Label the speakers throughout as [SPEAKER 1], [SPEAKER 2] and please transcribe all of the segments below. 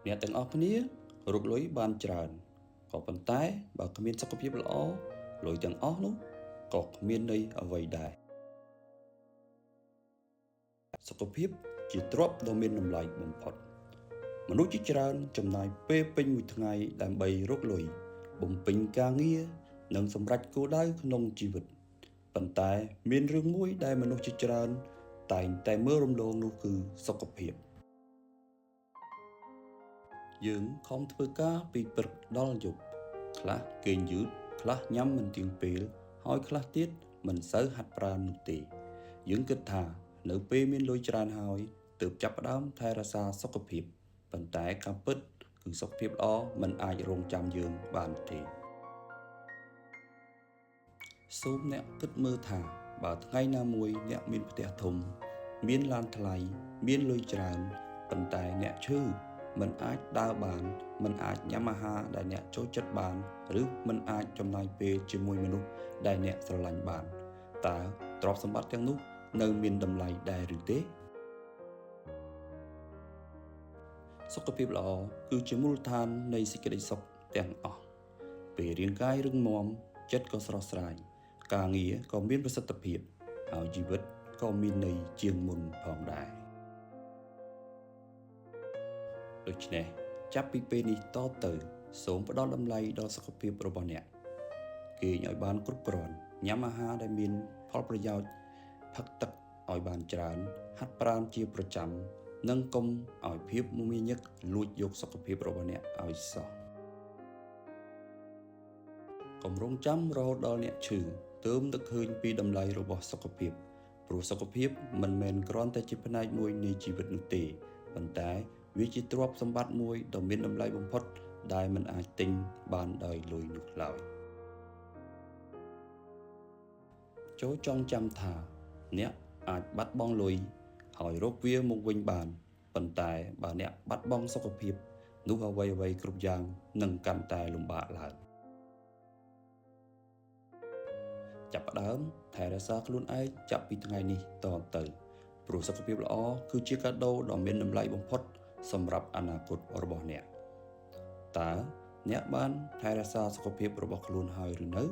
[SPEAKER 1] អ្នកទាំងអស់គ្នារកលុយបានច្រើនក៏ប៉ុន្តែបើគ្មានសុខភាពល្អលុយទាំងអស់នោះក៏គ្មានន័យអ្វីដែរសុខភាពជាទ្រព្យដ៏មានតម្លៃបំផុតមនុស្សជាច្រើនចំណាយពេលពេញមួយថ្ងៃដើម្បីរកលុយបំពេញការងារនិងសម្រេចគោលដៅក្នុងជីវិតប៉ុន្តែមានរឿងមួយដែលមនុស្សជាច្រើនតែងតែមើលរំលងនោះគឺសុខភាពយើងខំធ្វើការពីព្រឹកដល់យប់ខ្លះគេងយឺតខ្លះញ៉ាំមិនទៀងពេលហើយខ្លះទៀតមិនសូវហាត់ប្រាណនោះទេយើងគិតថានៅពេលមានលុយច្រើនហើយទើបចាប់ផ្ដើមថែរក្សាសុខភាពប៉ុន្តែការពិតគឺសុខភាពល្អមិនអាចរងចាំយើងបានទេសូមអ្នកគិតមើលថាបើថ្ងៃណាមួយអ្នកមានផ្ទះធំមានឡានថ្លៃមានលុយច្រើនប៉ុន្តែអ្នកឈឺមិនអាចដើរបានមិនអាចញ៉ាំអាហារដែលអ្នកចូលចិត្តបានឬមិនអាចចំណាយពេលជាមួយមនុស្សដែលអ្នកស្រឡាញ់បានតើទ្រព្យសម្បត្តិទាំងនោះនៅមានតម្លៃដែរឬទេសុខភាពល្អគឺជាមូលដ្ឋាននៃសេចក្តីសុខទាំងអស់ពេលរាងកាយរឹងមាំចិត្តក៏ស្រស់ស្រាយការងារក៏មានប្រសិទ្ធភាពហើយជីវិតក៏មានន័យជាងមុនផងដែរដូច្នេះចាប់ពីពេលនេះតទៅសូមផ្ដល់តម្លៃដល់សុខភាពរបស់អ្នកគេងឲ្យបានគ្រប់គ្រាន់ញ៉ាំអាហារដែលមានផលប្រយោជន៍ផឹកទឹកឲ្យបានច្រើនហាត់ប្រាណជាប្រចាំនិងកុំឲ្យភាពមមាញឹកលួចយកសុខភាពរបស់អ្នកឲ្យសោះកុំរងចាំរហូតដល់អ្នកឈឺទើបនឹកឃើញពីតម្លៃរបស់សុខភាពព្រោះសុខភាពមិនមែនគ្រាន់តែជាផ្នែកមួយនៃជីវិតនោះទេប៉ុន្តែវាជាទ្រព្យសម្បត្តិមួយដ៏មានតម្លៃបំផុតដែលមិនអាចទិញបានដោយលុយនោះឡើយចូលចងចាំថាអ្នកអាចបាត់បង់លុយហើយរកវាមកវិញបានប៉ុន្តែបើអ្នកបាត់បង់សុខភាពនោះអ្វីៗគ្រប់យ៉ាងនឹងកាន់តែលំបាកឡើងចាប់ផ្ដើមថែរក្សាខ្លួនឯងចាប់ពីថ្ងៃនេះតទៅព្រោះសុខភាពល្អគឺជាកាដូដ៏មានតម្លៃបំផុតសម្រាប់អនាគតរបស់អ្នកតើអ្នកបានថែរក្សាសុខភាពរបស់ខ្លួនហើយឬនៅ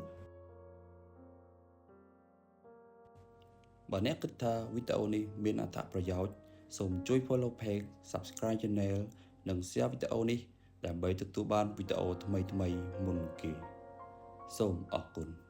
[SPEAKER 1] បើអ្នកគិតថាវីដេអូនេះមានអត្ថប្រយោជន៍សូមជួយ Follow Page Subscribe Channel និង Share វីដេអូនេះដើម្បីទទួលបានវីដេអូថ្មីៗមុនគេសូមអរគុណ។